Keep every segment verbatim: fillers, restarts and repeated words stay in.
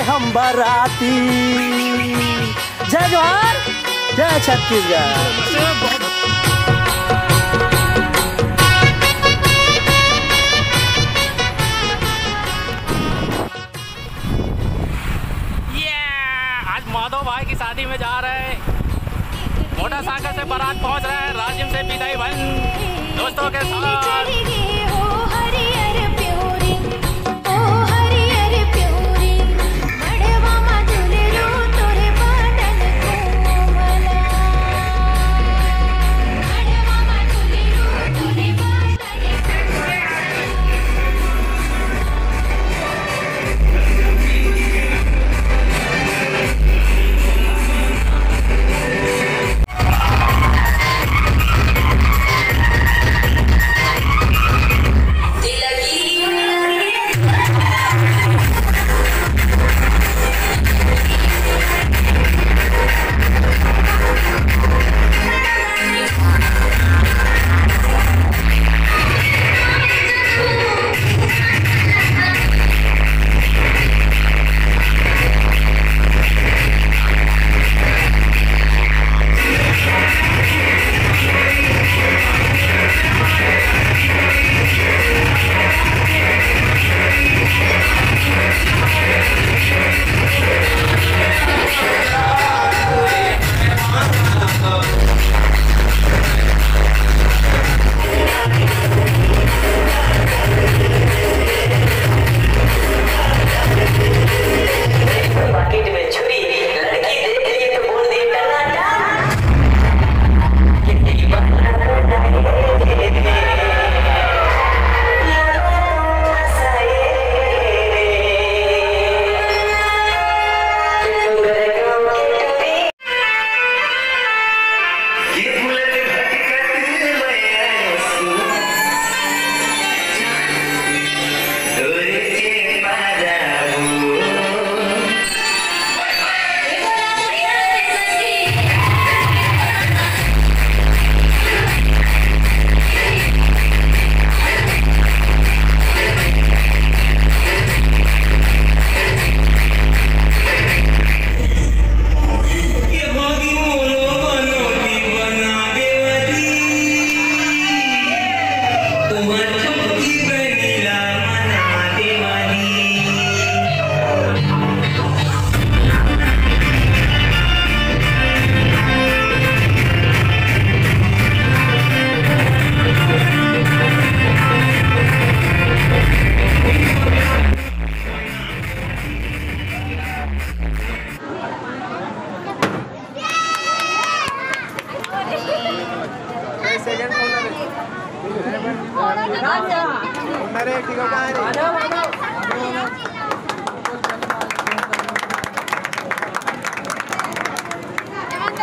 हम बराती। जय जोहार, जय छत्तीसगढ़। ये आज माधव भाई की शादी में जा रहे हैं। मोटरसाइकिल से बारात पहुंच रहा है राजिम से बिदाई बन दोस्तों के साथ।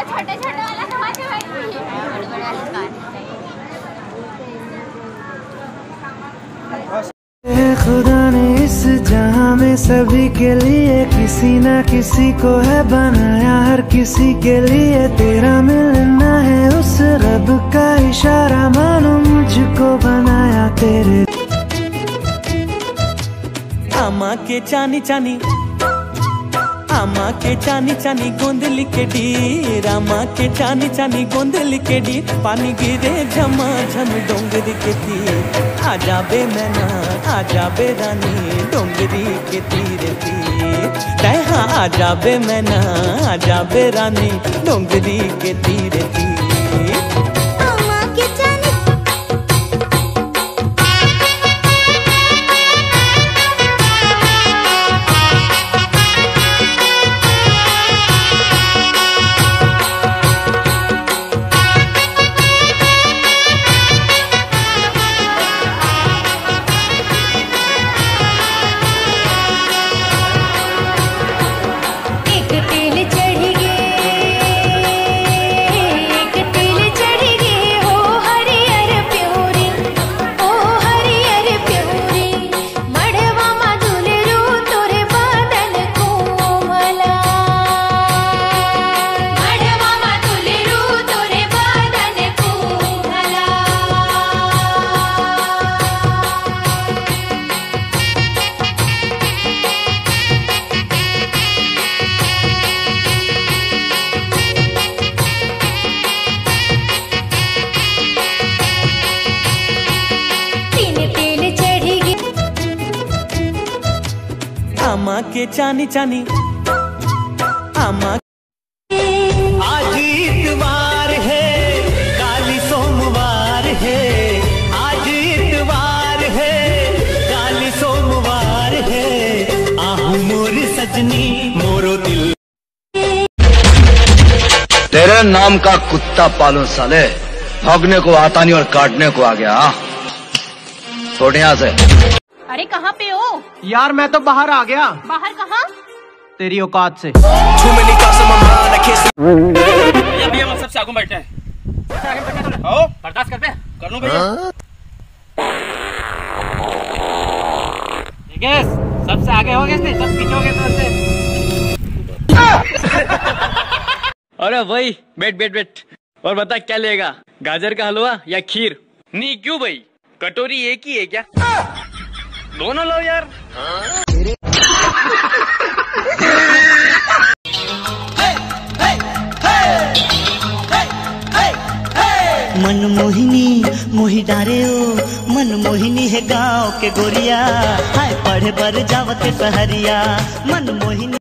छोटे छोटे वाला समझ भाई। खुदा ने इस जहां में सभी के लिए किसी ना किसी को है बनाया, हर किसी के लिए तेरा मिलना है उस रब का इशारा, मानो मुझको बनाया तेरे। आमा के चानी चानी, आमा के चानी चानी गोंदली के डीर, आमा के चानी चानी गोंदली के डीर, पानी गिरे झमा झम डोंगरी के तीर। आ जाबे मैना, आ जाबे रानी, डोंगरी के तीर तीर। तै हाँ आ जाबे मैना, आ जाबे रानी, डोंगरी के तीर तीर। आमा के चानी चानी चानी आमा। आज इतवार है, काली सोमवार है। आज इतवार है, काली सोमवार है। आहू मोर सजनी, मोरो दिल। तेरे नाम का कुत्ता पालूं साले, भौंकने को आता नहीं और काटने को आ गया। हाँ, छोड़ यहाँ से। अरे, कहाँ पे हो? यार, मैं तो बाहर आ गया। बाहर कहाँ? तेरी औकात से। भैया, भैया, हम सबसे आगू बैठे हैं। आओ। बर्दाश्त कर बे। कर लूं भैया। ठीक है, सबसे आगे हो गए थे, सब पीछे हो गए थे सबसे। अरे भाई, बैठ, बैठ, बैठ। और बता, क्या लेगा, गाजर का हलवा या खीर? नहीं, क्यों भाई, कटोरी एक ही है क्या? दोनों लो यार। मनमोहिनी मोहि डारे ओ, मनमोहिनी हे गांव के गोरिया, हाय पढ़े बर जावत सहरिया। मनमोहिनी